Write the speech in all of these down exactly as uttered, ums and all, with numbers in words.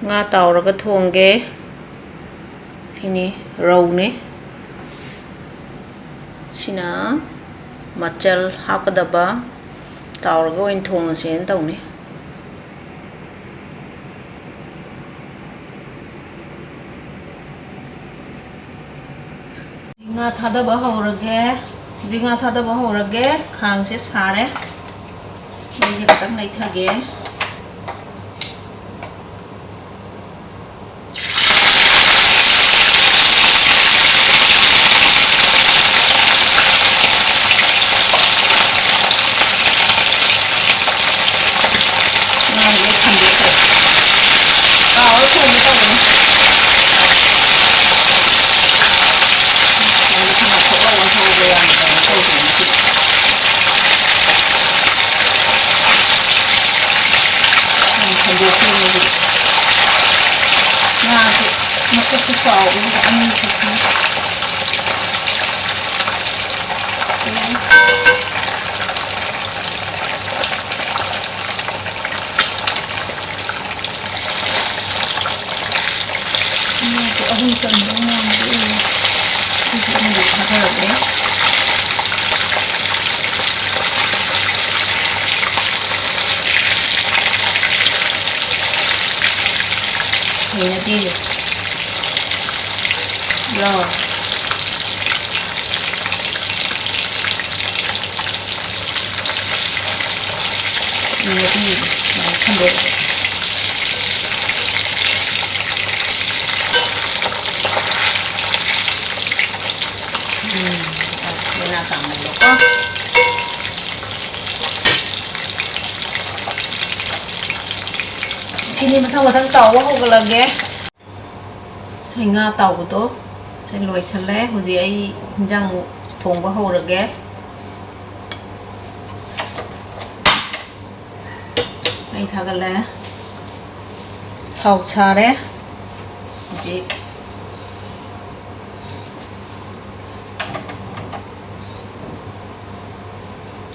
ꯉꯥ ꯇꯥꯎꯔꯒ ꯊꯣꯡꯒꯦ꯫ ꯁꯤꯅꯤ ꯔꯧꯅꯤ꯫ ꯁꯤꯅ ꯃꯆꯜ ꯍꯥꯞꯀꯗꯕ, ꯇꯥꯎꯔꯒ ꯑꯣꯏꯅ ꯊꯣꯡꯉꯁꯦꯅ ꯇꯧꯅꯤ꯫ ꯉꯥ ꯊꯥꯗꯕ ꯍꯧꯔꯒꯦ꯫ ꯍꯧꯖꯤꯛ ꯉꯥ ꯊꯥꯗꯕ ꯍꯧꯔꯒꯦ꯫ ꯈꯥꯡꯁꯦ ꯁꯥꯔꯦ꯫ ꯃꯩꯁꯦ ꯈꯤꯇꯪ ꯂꯩꯊꯒꯦ꯫ ꯉꯥꯁꯦ ꯃꯀꯨꯞꯁꯨ ꯆꯥꯎꯕꯅꯤꯅ ꯑꯅꯤ ꯈꯛꯇꯅꯤ꯫ ꯉꯥꯁꯦ ꯑꯍꯨꯝ ꯆꯟꯕ ꯉꯥꯁꯦ ꯑꯩꯁꯦ ꯑꯃꯗꯤ ꯊꯥꯗꯔꯒꯦ꯫ ꯍꯩꯅꯗꯦ꯫ ꯌꯥꯎꯔꯦ꯫ ꯎꯝ, ꯎꯝ, ꯌꯥꯝ ꯈꯟꯗꯣꯛꯑꯒꯦ꯫ ꯎꯝ, ꯃꯅꯥ ꯀꯥꯡꯍꯜꯂꯣꯀꯣ꯫ ꯁꯤꯅꯤ ꯃꯊꯪ ꯃꯊꯪ ꯇꯥꯎꯕ ꯍꯧꯒꯠꯂꯒꯦ꯫ ꯁꯤ ꯉꯥ ꯇꯥꯎꯕꯗꯣ ꯁꯤ ꯂꯣꯏꯁꯜꯂꯦ꯫ ꯍꯧꯖꯤꯛ ꯑꯩ ꯍꯤꯟꯖꯥꯡ ꯊꯣꯡꯕ ꯍꯧꯔꯒꯦ꯫ ꯃꯩ ꯊꯥꯒꯠꯂꯦ꯫ ꯊꯥꯎ ꯁꯥꯔꯦ꯫ ꯍꯧꯖꯤꯛ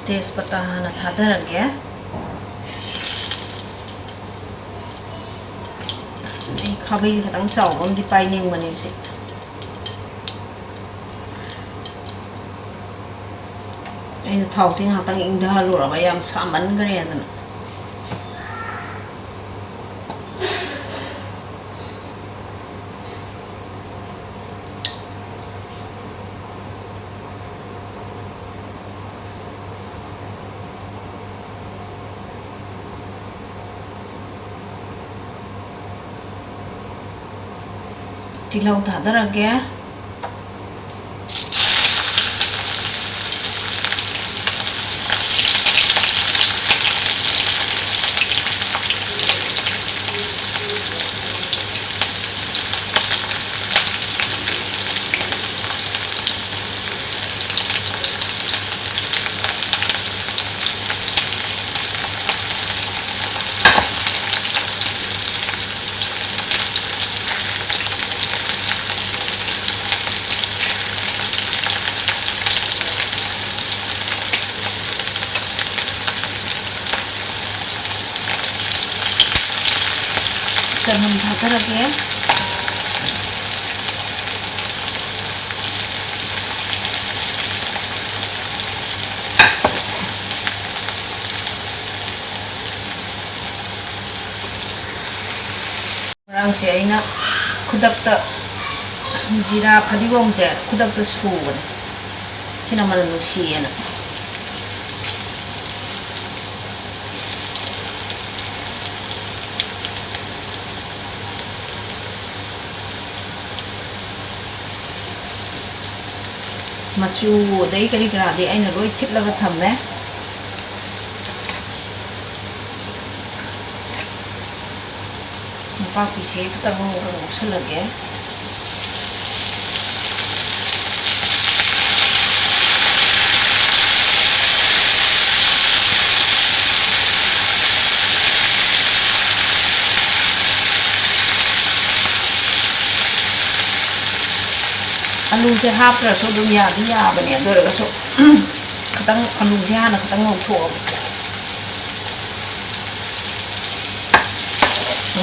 ꯇꯦꯖꯄꯇꯥ ꯍꯥꯟꯅ ꯊꯥꯗꯔꯒꯦ꯫ ꯈꯥꯕꯩꯁꯦ ꯈꯤꯇꯪ ꯆꯥꯎꯕ ꯑꯃꯗꯤ ꯄꯥꯏꯅꯤꯡꯕꯅꯦ ꯁꯤ꯫ ꯑꯩꯅ ꯊꯥꯎꯁꯦ ꯉꯥꯏꯍꯥꯛꯇꯪ ꯏꯪꯊꯍꯜꯂꯨꯔꯕ, ꯌꯥꯝ ꯁꯥꯃꯟꯈ꯭ꯔꯦꯗꯅ꯫ ꯇꯤꯜꯍꯧ ꯊꯥꯗꯔꯒꯦ꯫ ꯆꯅꯝ ꯊꯥꯗꯔꯒꯦ꯫ ꯉꯔꯥꯡꯁꯦ ꯑꯩꯅ ꯈꯨꯗꯛꯇ ꯖꯤꯔꯥ ꯐꯗꯤꯒꯣꯝꯁꯦ ꯈꯨꯗꯛꯇ ꯁꯨꯕꯅꯦ, ꯁꯤꯅ ꯃꯅꯝ ꯅꯨꯡꯁꯤꯌꯦꯅ꯫ ꯃꯆꯨ ꯑꯗꯩ ꯀꯔꯤ ꯀꯔꯥꯗꯤ ꯑꯩꯅ ꯂꯣꯏ ꯊꯤꯠꯂꯒ ꯊꯝꯃꯦ꯫ ꯅꯄꯥꯛꯄꯤꯁꯦ ꯈꯤꯇꯪ ꯉꯧꯁꯜꯂꯒꯦ꯫ ꯑꯂꯨꯁꯦ ꯍꯥꯞꯇ꯭ꯔꯁꯨ ꯑꯗꯨꯝ ꯌꯥꯗꯤ ꯌꯥꯕꯅꯦ, ꯑꯗꯨ ꯑꯣꯏꯔꯒꯁꯨ ꯈꯤꯇꯪ ꯑꯂꯨꯁꯦ ꯍꯥꯟꯅ ꯈꯤꯇꯪ ꯉꯧꯊꯣꯛꯑꯒꯦ꯫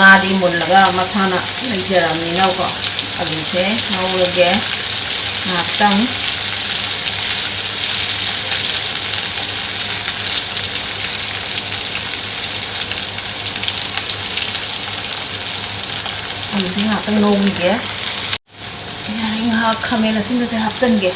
ꯉꯥꯗꯤ ꯃꯨꯜꯂꯒ ꯃꯁꯥꯅ ꯂꯩꯖꯔꯕꯅꯤꯅꯀꯣ꯫ ꯑꯂꯨꯁꯦ ꯉꯧꯔꯒꯦ ꯉꯥꯏꯍꯥꯛꯇꯪ꯫ ꯑꯂꯨꯁꯦ ꯉꯥꯏꯍꯥꯛꯇꯪ ꯉꯧꯈꯤꯒꯦ꯫ ꯌꯥꯔꯦ, ꯉꯥꯏꯍꯥꯛ ꯈꯥꯃꯦꯟ ꯑꯁꯤꯟꯕꯁꯦ ꯍꯥꯞꯆꯤꯟꯒꯦ꯫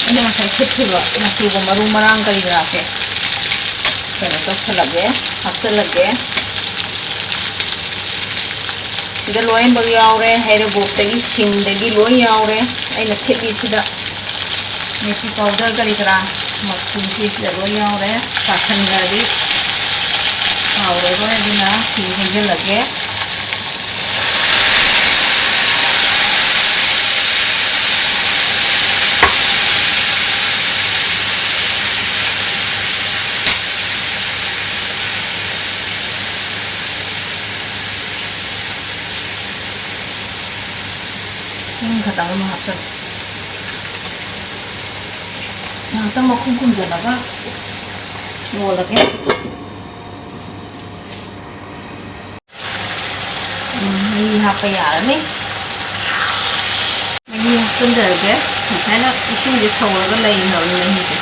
ꯑꯩꯅ ꯉꯁꯥꯏ ꯊꯤꯠꯈꯤꯕ ꯃꯆꯨꯒ ꯃꯔꯨ ꯃꯔꯥꯡ ꯀꯔꯤ ꯀꯔꯥꯁꯦ ꯀꯩꯅꯣ ꯇꯧꯁꯜꯂꯒꯦ, ꯍꯥꯞꯆꯜꯂꯒꯦ꯫ ꯁꯤꯗ ꯂꯣꯏꯅꯃꯛ ꯌꯥꯎꯔꯦ, ꯍꯩꯔꯤꯕꯣꯞꯇꯒꯤ, ꯁꯤꯡꯗꯒꯤ ꯂꯣꯏ ꯌꯥꯎꯔꯦ꯫ ꯑꯩꯅ ꯊꯤꯠꯂꯤꯁꯤꯗ ꯃꯤꯔꯆꯤ powder ꯀꯔꯤ ꯀꯔꯥ ꯃꯆꯨꯁꯤ ꯁꯤꯗ ꯂꯣꯏ ꯌꯥꯎꯔꯦ꯫ ꯆꯥꯁꯟꯈ꯭ꯔꯗꯤ ꯍꯥꯎꯔꯔꯣꯏ, ꯑꯗꯨꯅ ꯁꯤ ꯍꯩꯖꯤꯜꯂꯒꯦ꯫ ꯏꯁꯤꯡ ꯈꯇꯪ ꯑꯃ ꯍꯥꯞꯆꯜꯂꯦ꯫ ꯉꯥꯏꯍꯥꯛꯇꯪ ꯃꯈꯨꯝ ꯈꯨꯝꯖꯤꯜꯂꯒ ꯂꯣꯜꯂꯒꯦ꯫ ꯎꯝ, ꯃꯍꯤ ꯍꯥꯞꯄ ꯌꯥꯔꯅꯤ꯫ ꯃꯍꯤ ꯍꯥꯞꯆꯤꯟꯖꯔꯒꯦ꯫ ꯉꯁꯥꯏꯅ ꯏꯁꯤꯡꯁꯦ ꯁꯧꯔꯒ ꯂꯩꯈ꯭ꯔꯕꯅꯤ ꯃꯍꯤꯁꯦ꯫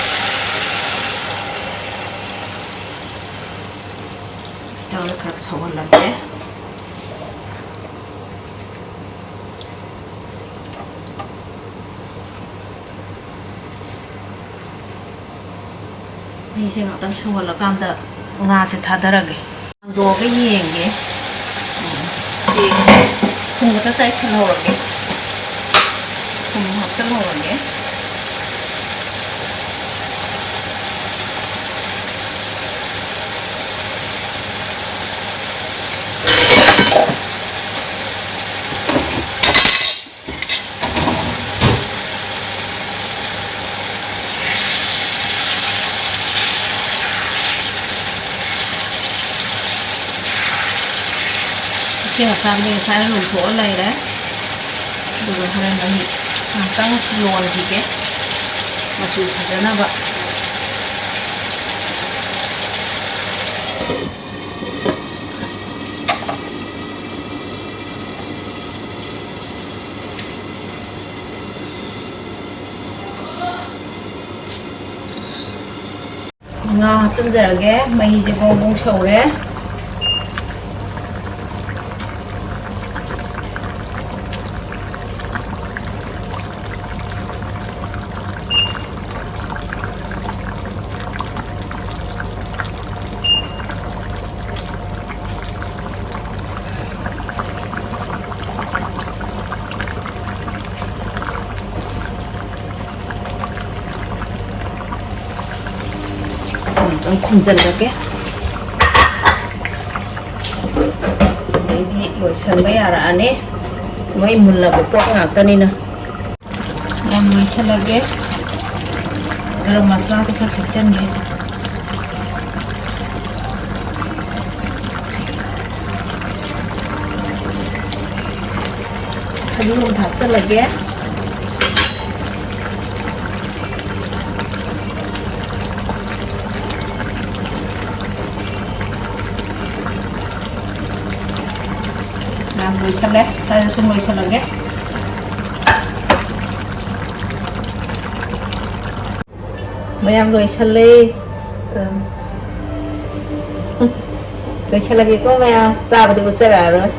ꯇꯧꯔꯒ ꯈꯔ ꯁꯧꯍꯜꯂꯒꯦ꯫ ꯃꯍꯤꯁꯦ ꯉꯥꯛꯇꯪ ꯁꯧꯍꯜꯂꯀꯥꯟꯗ ꯉꯥꯁꯦ ꯊꯥꯗꯔꯒꯦ꯫ ꯍꯥꯡꯗꯣꯛꯑꯒ ꯌꯦꯡꯒꯦ꯫ ꯎꯝ, ꯁꯤ ꯊꯨꯝ ꯈꯛꯇ ꯆꯥꯏꯁꯜꯍꯧꯔꯒꯦ꯫ ꯊꯨꯝ ꯍꯥꯞꯆꯜꯍꯧꯔꯒꯦ꯫ ꯏꯁꯤꯡ ꯑꯁꯥꯕꯗꯤ ꯉꯁꯥꯏ ꯂꯨꯝꯊꯣꯛꯑ ꯂꯩꯔꯦ꯫ ꯑꯗꯨꯒ ꯍꯣꯔꯦꯟ ꯑꯃꯨꯛ ꯉꯥꯏꯍꯥꯛꯇꯪ ꯂꯣꯟꯈꯤꯒꯦ, ꯃꯆꯨ ꯐꯖꯅꯕ꯫ ꯉꯥ ꯍꯥꯞꯆꯤꯟꯖꯔꯒꯦ꯫ ꯃꯍꯤꯁꯦ ꯕꯣꯡ ꯕꯣꯡ ꯁꯧꯔꯦ꯫ ꯑꯃꯨꯛꯇꯪ ꯈꯨꯝꯖꯤꯜꯂꯒꯦ꯫ ꯑꯗꯩꯗꯤ ꯂꯣꯏꯁꯤꯟꯕ ꯌꯥꯔꯛꯑꯅꯤ꯫ ꯃꯩ ꯃꯨꯜꯂꯕ ꯄꯣꯠ ꯉꯥꯛꯇꯅꯤꯅ꯫ ꯌꯥꯝ ꯂꯣꯏꯁꯤꯜꯂꯒꯦ꯫ ꯒꯔꯝ ꯃꯁꯥꯂꯥꯁꯨ ꯈꯔ ꯊꯥꯛꯆꯟꯒꯦ꯫ ꯐꯗꯤꯒꯣꯝ ꯊꯥꯛꯆꯜꯂꯒꯦ꯫ ꯌꯥꯝ ꯂꯣꯏꯁꯜꯂꯦ, ꯁ꯭ꯋꯥꯏꯗ ꯁꯨꯝ ꯂꯣꯏꯁꯜꯂꯒꯦ꯫ ꯃꯌꯥꯝ ꯂꯣꯏꯁꯜꯂꯦ꯫ ꯂꯣꯏꯁꯜꯂꯒꯦꯀꯣ ꯃꯌꯥꯝ, ꯆꯥꯕꯗꯤ ꯎꯠꯆꯔꯛꯑꯔꯣꯏ꯫